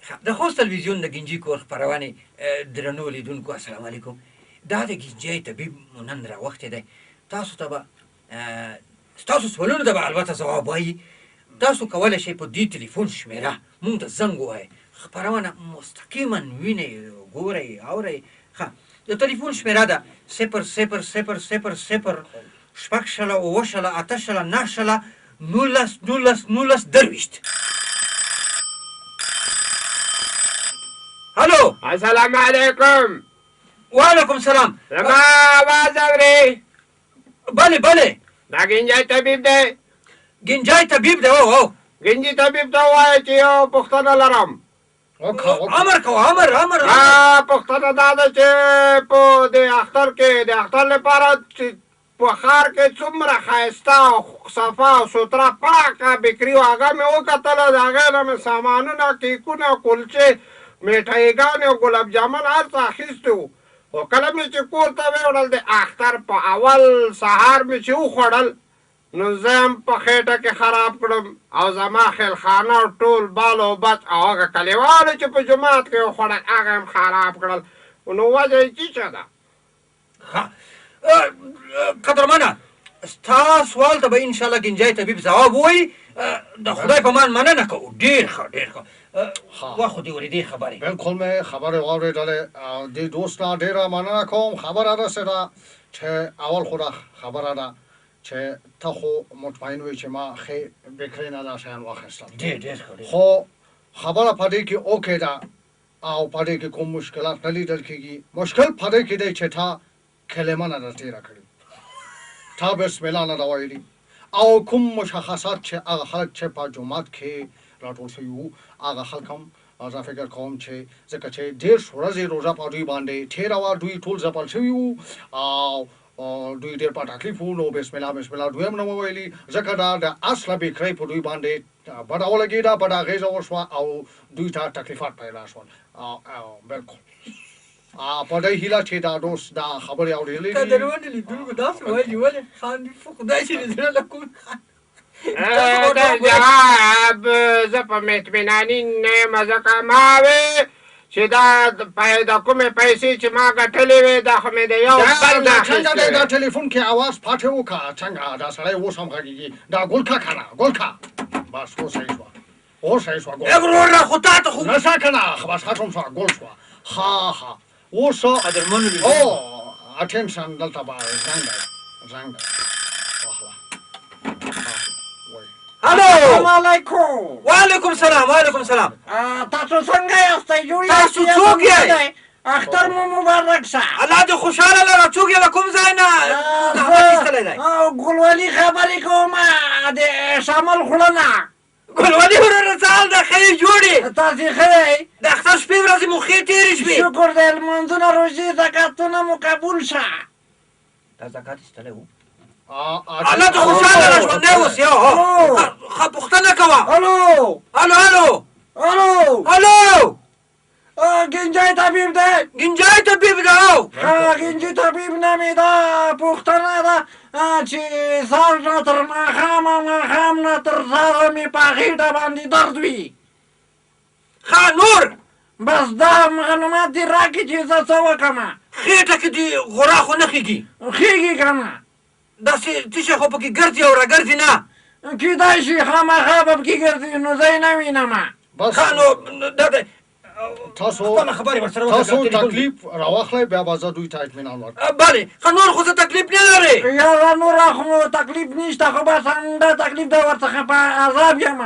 د خوست تلویزیون د ګنجي کور خپرونې درنو لیدونکو السلام علیکم. دا د ګنجي طبیب مو نن راوختی دی، تاسو ته به ستاسو سوالونو ته به البته ځواب وایي. تاسو کولی شئ په دې تلیفون شمېره موږ ته زنګ ووایئ، خپرونه مستقیما وینئ، ګورئ، اورئ. ښه، د تلیفون شمېره ده 0 0 0 0 0 6 0 7 0 8 0 9 0 19 19 19 23. هلو، السلام علیکم. وعلیکم سلام. زما اواز اورې؟ بله بله. دا ګنجی طبیب دی؟ ګنجی طبیب دی، او او. ګنجي طبیب ته ووایه چې یو پوښتنه لرم. امر کوه، امر امر. پوښتنه دا ده چې په دې اختر کې د اختر لپاره چې په ښار کې څومره ښایسته او صفا او سوتره پاکه بکري وه، هغه مې وکتله، د هغې نه مې سامانونه، کیکونه، کلچې، میټایګانې او ګلاب جامن هر څه اخیستي وو، خو کله مې چې کور ته ویوړل د اختر په اول سهار مې چې وخوړل نو زه هم په خېټه کې خراب کړم او زما خیلخانه او ټول بال او بچ او هغه کلیوالو چې په جومات کې وخوړل هغه هم خراب کړل، نو وجه یې چیچه ده؟ ښه قدرمنه، ستا سوال ته به انشاءالله ګنجی طبیب ځواب ووایي. د خدای په مان مننه کوو. ډېر ښه، ډېر ښه. وه خو دې ورېدې خبرې. بلکل مې خبرې واورېدلې، دې دوست نه ډېره مننه کوم. خبره داسې ده چې اول خو دا خبره ده چې ته خو مطمئن وې چې ما ښې بکرې نه دا شیان واخیستل. ډېر ډېر ښه. خو خبره په دې کې اوکې ده او په دې کې کوم مشکلات نه لیدل کېږي. مشکل په دې کې دی چې تا کلمه نه ده تېره کړې، تا بسم الله نه ده ویلي او کوم مشخصات چې هغه خلک چې په جومات کې راټول شوي وو هغه خلک هم زه فکر کوم چې ځکه چې 30 ورځې روژه په دوی باندې تېره وه، دوی ټول ځپل شوي وو او دوی ډېر په تکلیف وو، نو بسم الله بسم الله دوی هم نه وه ویلي، ځکه دا د اصله بېکرۍ په دوی باندې بده ولګېده، بده اغېزه وشوه او دوی ته تکلیفات پیدا شول. بلکل په دې هیله چې دا دوست دا خبرې اورېدلې دي. قدرمنو لیدونکو داسې وایي چې ولې خاندي، خدای چې د زړه له کومې خاندي. دا جواب زه په اطمیناني نه یم، ځکه ما وې چې دا د کومې پیسې چې ما ګټلې وې دا خو مې د یو بل نه څنګه دی اخیستې دا وې. ټلیفون کې اواز پاتې وکړه، څنګه دا سړی اوس هم غږېږي؟ دا ګل کا که نه ګل کا، بس اوس صحیح شوه، اوس صحیح شوه ګل. وروره خو تا ته خو نه شه که نه، بس ختم شوه، ګل شوه. ها ها اوس قدرمنو او اټینشن دلته به زنګ دی، زنګ دی، واخله. هلو، السلام علیکم. وعلیکم سلام، وعلیکم سلام. تاسو څنګه یاستئ؟ جوړ یاست؟ تاسو څوک یئ؟ اختر مو مبارک شه. الله دې خوشحاله لره. څوک یې، له کوم ځای نه زحمت ایستلی دی؟ ګلولي خبرې کوم، د شامل خوله نه. ګلولي وروره څه حال ده؟ ښه یې، جوړ یې؟ تاسې ښه یئ؟ د اختر شپې ورځې مو ښې تېرې شوې؟ شکر دی، لمونځونه، روژې، زکاتونه مو قبول شه. دا زکات ایستلی و؟ الله دې خوشحاله لره، ژوندی اوسې. ښه پوښتنه کوه. الو الو الو الو الو. ګنجی طبیب دی؟ ګنجی طبیب دی، او. ښه، ګنجي طبیب نه مې دا پوښتنه ده چې سهار نه تر ماښامه، ماښام نه تر سهاره مې په خېټه باندې درد وي. ښه، نور؟ بس دا معلومات دې راکړي چې زه څه وکړم. خېټه کې دې غورا خو نه خېږي؟ خېږي که نه. داسې څه شی خو پکې ګرځي او راګرځي نه؟ کېدای شي خامخا به پکې ګرځي، نو زه یې نه وینم. بس ښه، نو دا دی تاسو خپله خبرې ورسره وکړه. تاسو تکلیف راواخلئ، بیا به زه دوی ته اطمینان ورکړم. بله ښه، نور خو څه تکلیف نه لرې؟ یاره نوره خو تکلیف نشته، خو بس همدا تکلیف دی، ورڅخه په عذاب یم.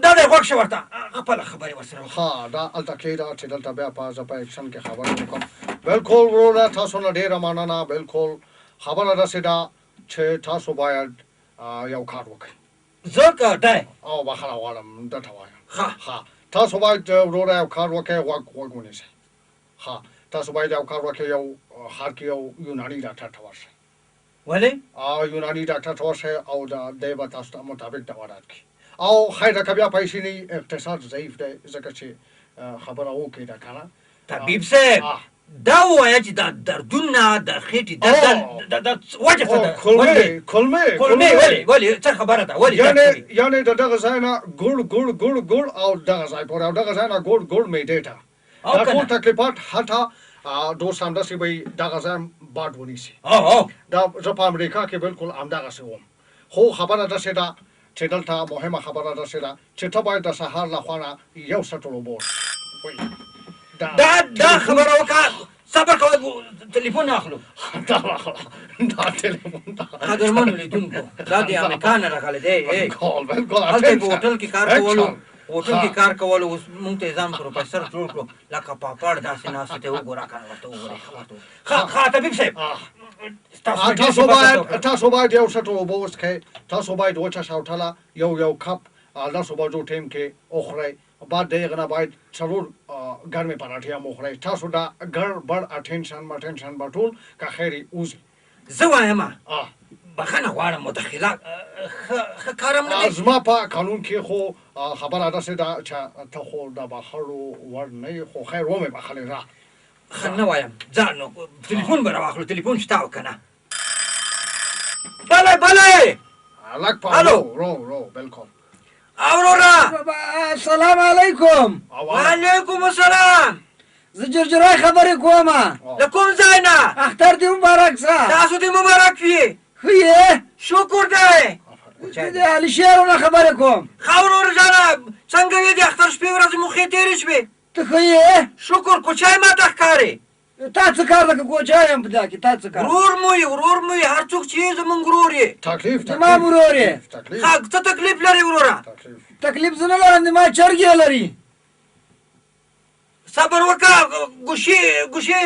دا دی غوږ شه ورته، خپله خبرې ورسره وکړه. ښه، دا هلته کښېږده چې دلته بیا په زه په اکشن کې خبرې وکړم. بلکل وروره تاسو نه ډېره مننه. بلکل خبره داسې ده چې تاسو باید یو کار وکړئ. زه که دی؟ او بخښنه غواړم، ده ته وایم. ښه. ښه، تاسو باید وروره یو کار وکړئ، غوږ غوږ ونیسئ. ښه، تاسو باید یو کار وکړئ، یو ښار کې یو یوناني ډاکټر ته ورشئ. ولې؟ یوناني ډاکټر ته ورشئ او دی به تاسو ته مطابق دوا راکړي. او خیر ده که بیا پیسې نه وي، اقتصاد ضعیف دی، ځکه چې خبره اوکې ده که نه. طبیب صاحب، دا ووایه چې دا دردونه د خېټې درد دا وجه څه ده؟ کولمې، کولمې، کولمې. ولې، ولې، څه خبره ده، ولې؟ یعنی یعنی د دغه ځای نه ګوړ ګوړ ګوړ ګوړ او دغه ځای پورې، او دغه ځای نه ګوړ ګوړ معدې ته، دا ټول تکلیفات، حتی دوست همداسې به دغه ځای باد ونیسي. دا زه په امریکا کې بالکل همدغسې وم، خو خبره داسې ده چې دلته مهمه خبره داسې ده چې ته باید د سهار له خوا نه یو سطل اوبه وڅښې. دا دا خبره وکړه، صبر کوه، تلیفون اخلو. دا واخله، دا تلیفون دا. قدرمنو لیدونکو، دا د امریکا نه راغلی دی. بالکل بالکل. هلته په هوټل کې کار کولو، هوټل کې کار کولو. اوس مونږ ته ځان پروفیسر جوړ کړو، لکه پاپړ داسې ناست دی. وګوره که نه، ورته وګورئ، ورته. ښه ښه، طبیب صاحب، تاسو باید یو سطل اوبه وڅښئ، تاسو باید وچه شوتله یو یو کپ 10 بجو ټایم کې وخورئ. بعد د هغه نه باید 4 ګرمې پراټې هم وخورئ. تاسو دا ګړ بړ اټینشن مټینشن به ټول که خیر وځي. زه وایم، بخښنه غواړم، مداخله ښه کار هم نه دی. زما په قانون کې خو خبره داسې ده چې ته خو د بخښلو وړ نه یې، خو خیر، ومې بخښلې، ځه. ښه، نه وایم، ځه نو تلیفون به راواخلو. تلیفون شته او که نه؟ بله بله. لږ په رو رو، بالکل. وروره، السلام علیکم. وعلیکم السلام. زه جرجرای خبرې کوم. له کوم ځای نه؟ اختر دې مبارک شه. تاسو دې مبارک وي. ښه یې؟ شکر دی. د علیشیرو نه خبرې کوم. ښه ورور جانه، څنګه وې؟ د اختر شپې ورځې مو ښې تېرې شوې؟ ته ښه یې؟ شکر. کوچی ماته ښکارې. تا څه کار ده که کوچی یم په دا کې؟ تا څه کار؟ ورور مو یې، ورور مو یې، هر څوک چې یې زمونږ ورور یې. تکلیف؟ زما ورور یې. ښه، څه تکلیف لرې وروره؟ تکلیف زه نه لرم، د ما چرګې لري. صبر وکړه، ګوشې ګوشې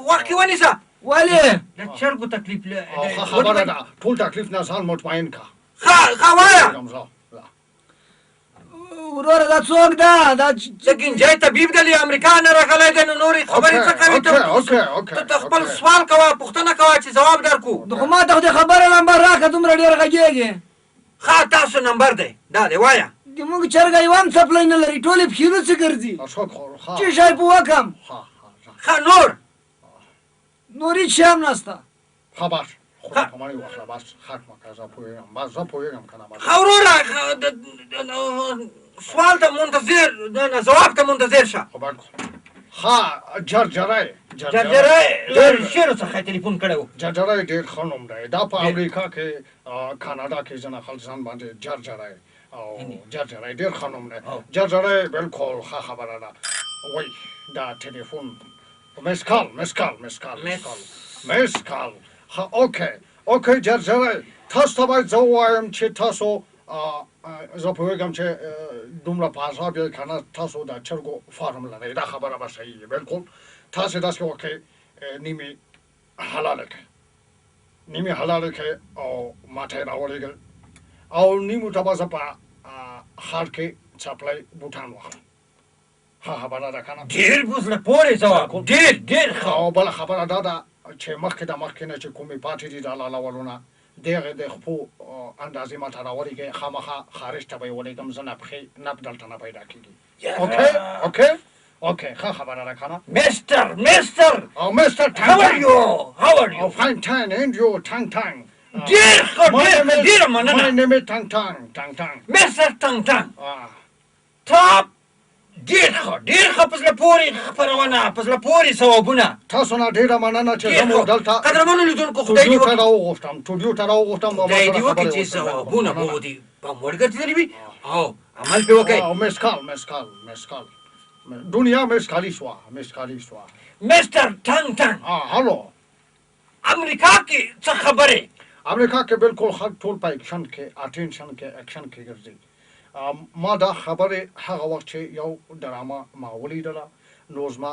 غوږ کې ونیسه. ولې؟ د چرګو تکلیف. ښه خبره ده، ټول تکلیف نه ځان مطمئن کا. ښه ښه، وایه. وروره، دا څوک ده دا؟ د ګنجی طبیب دی، له امریکا نه راغلی دی. نو نورې خبرې څه کوې ته؟ ته خپل سوال کوه، پوښتنه کوه چې ځواب درکړو. خو ما ته خو د خبرې نمبر راکړه، دومره ډېر غږېږې. ښه، تاسو نمبر دی دا دی، وایه. د موږ چرګه یوه هم څپلۍ نه لري، ټولې پښې لوڅې ګرځي، چې شی په وکم. ښه، نور؟ نور هېڅ شی هم نشته. ښه، بس، خدای پاماني وکړه، بس ختمه کړه. زه پوهېږم، بس زه پوهېږم که نه، بس. ښه وروره، سوال ته منتظر، نه، ځواب ته منتظر شه. ښه، جرجری. جرجری له شعرو څخه تلیفون کړی و. جرجری ډېر ښه نوم دی. دا په امریکا کې، کاناډا کې ځینې خلک ځان باندې جرجری، او جرجری ډېر ښه نوم دی. جرجری بالکل ښه خبره ده. وای، دا ټلیفون، miss call، miss call، miss call، miss call، miss call. ښه، okay okay. جرجری، تاسو ته باید زه ووایم چې تاسو، زه پوهېږم چې دومره په عذاب یئ که نه، تاسو د چرګو فارم لرئ، دا خبره به صحیح وي. بالکل، تاسې داسې وکړئ، نیمې حلالې کړئ، نیمې حلالې کړئ او ماته یې راولېږئ، او نیمو ته به زه په ښار کې څپلۍ بوټان واخلم. ښه خبره ده که نه؟ ډېر په زړه پورې ځواب، ډېر ډېر ښه. او بله خبره دا ده چې مخکې د مخکې نه چې کومې پاتې دي د حلالولو نه، د هغې د خپو اندازې ماته راولېږئ، خامخا خارج ته به یې ولېږم. زه نه پښې نه دلته نه پیدا کېږي. okay okay okay، ښه خبره ده که نه؟ mister، mister. او mister. How are you? How are you? Oh, fine, tang, and you, tang tang. ډېر ښه، ډېر ښه، ډېره مننه. My name is Tang Tang, Tang Tang. mister تنګ تنګ، تا ډېر ښه، ډېر ښه، په زړه پورې خپرونه، په زړه پورې ځوابونه. تاسو نه ډېره مننه چې زه مو دلته قدرمنو لیدونکو، خدای دې وکړي ته راوغوښتم، سټوډیو ته راوغوښتم. خدای دې وکړي چې ځوابونه مو دې پام وړ ګرځېدلي وي او عمل پرې وکړئ. miss call، miss call، miss call. دنیا miss کالي شوه، miss کالي شوه. mister ټنګ ټنګ. هلو. امریکا کې څه خبرې؟ امریکا کې بالکل خلک ټول په اکشن کې، attention کې، اکشن کې ګرځي. ما دا خبرې هغه وخت چې یو ډرامه ما ولیدله، نو زما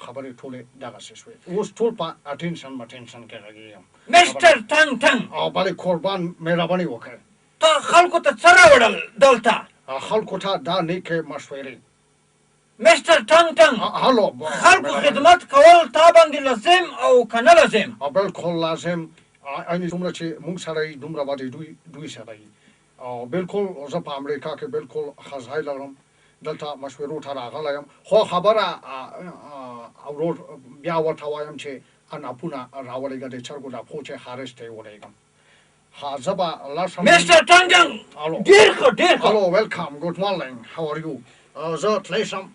خبرې ټولې دغسې شوې. اوس ټول په attention مټینشن کې غږېږم. mister ټنګ ټنګ. او بلې، قربان، مهرباني وکړئ. ته خلکو ته څه راوړل دلته؟ خلکو ته دا نیکې مشورې. mister ټنګ ټنګ. هلو. خلکو خدمت کول تا باندې لازم او که نه لازم؟ بالکل لازم. عین څومره چې موږ سره یي، دومره به د دوی سره یي. او بالکل زه په امریکا کې بالکل ښه ځای لرم، دلته مشورو ته راغلی یم، خو خبره ورور بیا ورته وایم چې اناپونه راولېږه د چرګو د پښو چې خارج ته یې ولېږم. ها زه به لاړ شم. مسټر ټنګ الو. ډېر ښه، ډېر ښه. الو، ویلکم، ګډ مارنینګ، هاو ار یو؟ زه تلی شم.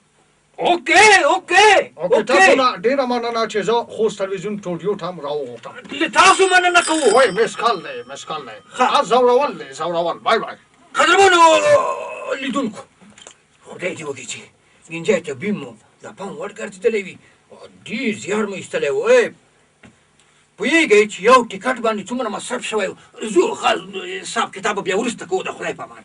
اوکې اوکې. اوکې، تاسو نه ډېره مننه چې زه خوست تلویزیون سټوډیو ته هم راوغوښتم. له تاسو مننه کوو. وای مس کال دی، مس کال دی. ښه، ځورول دی، ځورول. بای بای. قدرمنو لیدونکو، خدای دې وکړي چې ګنجی طبیب مو د پام وړ ګرځېدلی وي. ډېر زیار مو ایستلی و. پوهېږئ چې یو ټکټ باندې څومره مصرف شوی و؟ ځو، حساب کتاب بیا وروسته کوو. د خدای په امان.